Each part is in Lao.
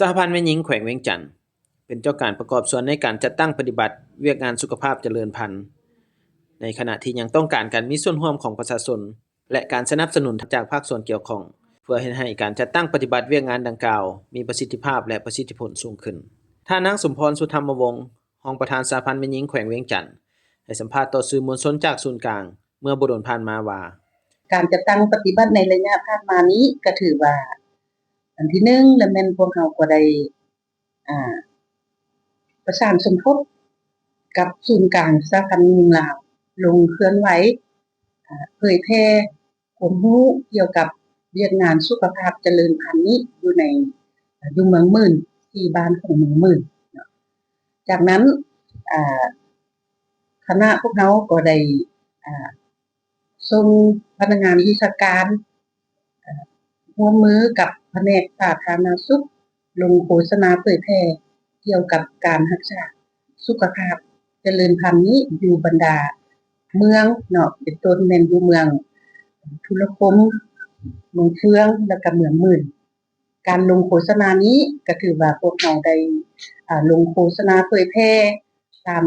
ສະຫະພັນແມ່ຍິງແຂວງວຽງຈັນ ເປັນເຈົ້າການປະກອບສ່ວນໃນການຈັດຕັ້ງປະຕິບັດວຽກງານສຸຂະພາບຈະເລີນພັນ ໃນຂະນະທີ່ຍັງຕ້ອງການການມີສ່ວນຮ່ວມຂອງປະຊາຊົນ ແລະ ການສະໜັບສະໜູນຈາກພາກສ່ວນກ່ຽວຂ້ອງ ເພື່ອເຮັດໃຫ້ການຈັດຕັ້ງປະຕິບັດວຽກງານດັ່ງກ່າວມີປະສິດທິພາບ ແລະ ປະສິດທິຜົນສູງຂຶ້ນ. ທ່ານນາງ ສົມພອນ ສຸທຳມະວົງ ຮອງປະທານສະຫະພັນແມ່ຍິງແຂວງວຽງຈັນ ໃຫ້ສຳພາດຕໍ່ສື່ມວນຊົນຈາກສູນກາງເມື່ອບໍ່ດົນຜ່ານມາວ່າ ການຈັດຕັ້ງປະຕິບັດໃນໄລຍະຜ່ານມານີ້ ກໍຖືວ່າ ອັນທີໜຶ່ງ ລະແມ່ນພວກເຮົາກໍໄດ້ ອ່າ ປະສານສົມທົບກັບສູນກາງສະຫະພັນແມ່ຍິງລາວ ລົງເຄື່ອນໄຫວ ອ່າ ເຜີຍແຜ່ຄວາມຮູ້ກ່ຽວກັບວຽກງານສຸຂະພາບຈະເລີນພັນນີ້ຢູ່ໃນ ຢູ່ເມືອງໝື່ນ ສີ່ບ້ານຂອງເມືອງໝື່ນເນາະ. ຈາກນັ້ນ ອ່າ ຄະນະພວກເຮົາກໍໄດ້ ອ່າ ສົ່ງພະນັກງານວິຊາການ ເອີ ຮ່ວມມືກັບພະແນກສາທາລະນະສຸກ ລົງໂຄສະນາເຜີຍແຜ່ກ່ຽວກັບການຮັກສາສຸຂະພາບຈະເລີນພັນນີ້ຢູ່ບັນດາເມືອງເນາະ ເປັນຕົ້ນແມ່ນຢູ່ເມືອງທຸລະຄົມ, ເມືອງເຟືອງ ແລະ ກະເມືອງໝື່ນ. ການລົງໂຄສະນານີ້ກໍຖືວ່າພວກເຮົາໄດ້ ອ່າ ລົງໂຄສະນາເຜີຍແຜ່ຕາມ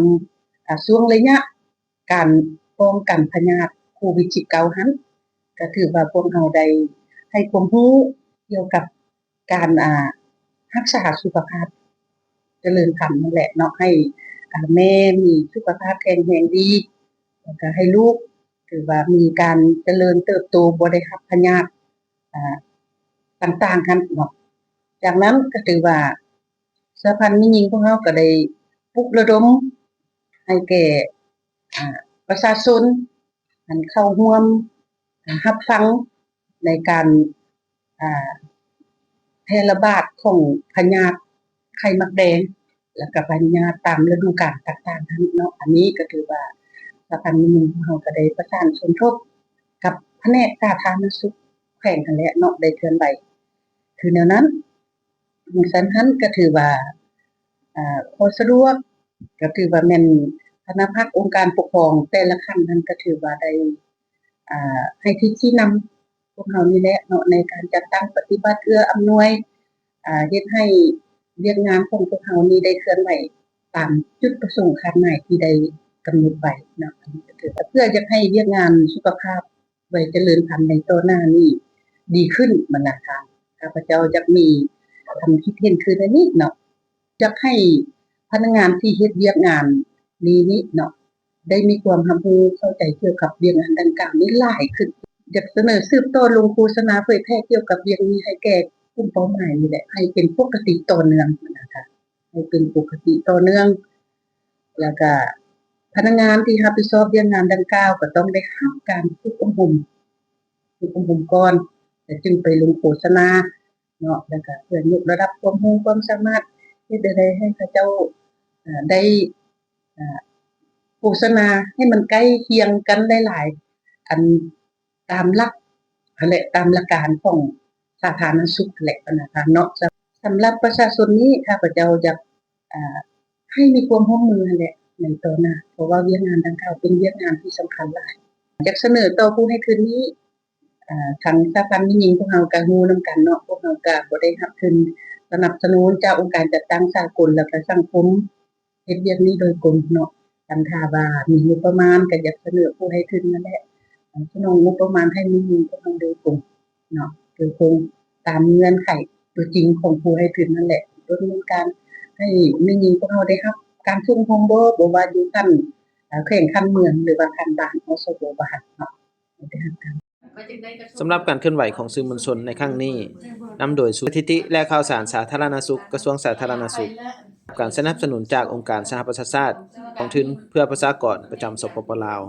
ອ່າ ຊ່ວງໄລຍະ ການປ້ອງກັນພະຍາດໂຄວິດສິບເກົ້າຫັ້ນ ກໍຖືວ່າພວກເຮົາໄດ້ໃຫ້ຄວາມຮູ້ກ່ຽວກັບການ ອ່າ ຮັກສາສຸຂະພາບຈະເລີນພັນນັ້ນແຫຼະເນາະ ໃຫ້ ອ່າ ແມ່ມີສຸຂະພາບແຂງແຮງດີ ແລ້ວກໍໃຫ້ລູກຖືວ່າມີການຈະເລີນເຕີບໂຕ ບໍ່ໄດ້ຮັບພະຍາດ ອ່າ ຕ່າງໆຫັ້ນເນາະ. ຈາກນັ້ນກໍຖືວ່າ ສະຫະພັນແມ່ຍິງຂອງເຮົາກໍໄດ້ປຸກລະດົມໃຫ້ແກ່ ອ່າ ປະຊາຊົນ ອັນເຂົ້າຮ່ວມ ອ່າ ຮັບຟັງໃນການ ອ່າ ແຜ່ລະບາດຂອງພະຍາດໄຂ້ໝາກແດງ ແລ້ວກໍພະຍາດຕາມລະດູການຕ່າງໆນັ້ນເນາະ. ອັນນີ້ກໍຖືວ່າສະຫະພັນແມ່ຍິງຂອງເຮົາກໍໄດ້ປະສານສົມທົບກັບພະແນກສາທາລະນະສຸກແຂວງຫັ້ນແຫຼະເນາະ ໄດ້ເຄື່ອນໄຫວຄືແນວນັ້ນ. ຈັ່ງຊັ້ນຫັ້ນກໍຖືວ່າ ເອີ ຂໍ້ສະດວກ ກໍຖືວ່າແມ່ນຄະນະພັກອົງການປົກຄອງແຕ່ລະຂັ້ນຫັ້ນ ກໍຖືວ່າໄດ້ ເອີ ໃຫ້ທິດຊີ້ນຳພວກເຮົານີ້ແຫຼະເນາະ ໃນການຈັດຕັ້ງປະຕິບັດເອື້ອອຳນວຍ ເຮັດໃຫ້ວຽກງານຂອງພວກເຮົານີ້ໄດ້ເຄື່ອນໄຫວຕາມຈຸດປະສົງຄາດໝາຍທີ່ໄດ້ກຳນົດໄວ້ເນາະ. ເພື່ອຢາກໃຫ້ວຽກງານສຸຂະພາບ ໄວຈະເລີນພັນໃນຕໍ່ໜ້ານີ້ດີຂຶ້ນບັນດາການ ຂ້າພະເຈົ້າຢາກມີຄຳຄິດເຫັນຄືແນວນີ້ເນາະ ຢາກໃຫ້ພະນັກງານທີ່ເຮັດວຽກງານນີ້ນີ້ເນາະ ໄດ້ມີຄວາມຮັບຮູ້ເຂົ້າໃຈກ່ຽວກັບວຽກງານດັ່ງກ່າວນີ້ຫຼາຍຂຶ້ນ. ຢາກສະເໜີສືບຕໍ່ລົງໂຄສະນາເຜີຍແຜ່ກ່ຽວກັບວຽກນີ້ໃຫ້ແກ່ກຸ່ມເປົ້າໝາຍນີ້ແຫຼະ ໃຫ້ເປັນປົກກະຕິຕໍ່ເນື່ອງນະຄະ. ໃຫ້ເປັນປົກກະຕິຕໍ່ເນື່ອງ ແລ້ວກະພະນັກງານທີ່ຮັບຜິດຊອບວຽກງານດັ່ງກ່າວ ກໍຕ້ອງໄດ້ຮັບການຝຶກອົບຮົມ, ຝຶກອົບຮົມກ່ອນ ແລ້ວຈຶ່ງໄປລົງໂຄສະນາເນາະ ແລ້ວກະເພື່ອຍົກລະດັບຄວາມຮູ້ຄວາມສາມາດ ເຮັດແນວໃດໃຫ້ເຂົາເຈົ້າ ເອີ ໄດ້ ເອີ ໂຄສະນາໃຫ້ມັນໃກ້ຄຽງກັນຫຼາຍໆ ອັນ ຕາມຫຼັກຫັ້ນແຫຼະ ຕາມຫຼັກການຂອງສາທາລະນະສຸກຫັ້ນແຫຼະ ປະມານນັ້ນເນາະ. ສຳ ສำລັບປະຊາຊົນນີ້ ຂ້າພະເຈົ້າຢາກ ອ່າ ໃຫ້ມີຄວາມຮ່ວມມືຫັ້ນແຫຼະໃນຕໍ່ໜ້າ ເພາະວ່າວຽກງານດັ່ງກ່າວເປັນວຽກງານທີ່ສຳຄັນຫຼາຍ. ຢາກສະເໜີຕໍ່ຜູ້ໃຫ້ທຶນນີ້ ອ່າ ທາງສະຫະພັນແມ່ຍິງພວກເຮົາກໍຮູ້ນຳກັນເນາະ ພວກເຮົາກໍບໍ່ໄດ້ຮັບທຶນສະໜັບສະໜູນຈາກອົງການຈັດຕັ້ງສາກົນ ແລ້ວກໍສັງຄົມ ເຮັດວຽກນີ້ໂດຍກົງເນາະ. ຄັນຖ້າວ່າມີງົບປະມານ ກໍຢາກສະເໜີຜູ້ໃຫ້ທຶນນັ້ນແຫຼະ ສະໜອງງົບປະມານໃຫ້ແມ່ຍິງພວກເຮົາໂດຍກົງເນາະ ໂດຍກົງຕາມເງື່ອນໄຂຕົວຈິງຂອງຜູ້ໃຫ້ທຶນນັ້ນແຫຼະ ດຳເນີນການໃຫ້ແມ່ຍິງພວກເຮົາໄດ້ຮັບການຊຸກຍູ້ໂຮມບໍ່ ບໍ່ວ່າຢູ່ຂັ້ນ ເອີ ແຂວງ ຂັ້ນເມືອງ ຫຼືວ່າຂັ້ນບ້ານ ອສບ ບ້ານເນາະ ໄດ້ຮັບການ ສຳລັບການເຄື່ອນໄຫວຂອງສື່ມວນຊົນໃນຄັ້ງນີ້ ນຳໂດຍສູນສະຖິຕິ ແລະ ຂ່າວສານສາທາລະນະສຸກ ກະຊວງສາທາລະນະສຸກ ການສະໜັບສະໜູນຈາກອົງການສະຫະປະຊາຊາດ ກອງທຶນເພື່ອປະຊາກອນປະຈຳ ສປປ ລາວ.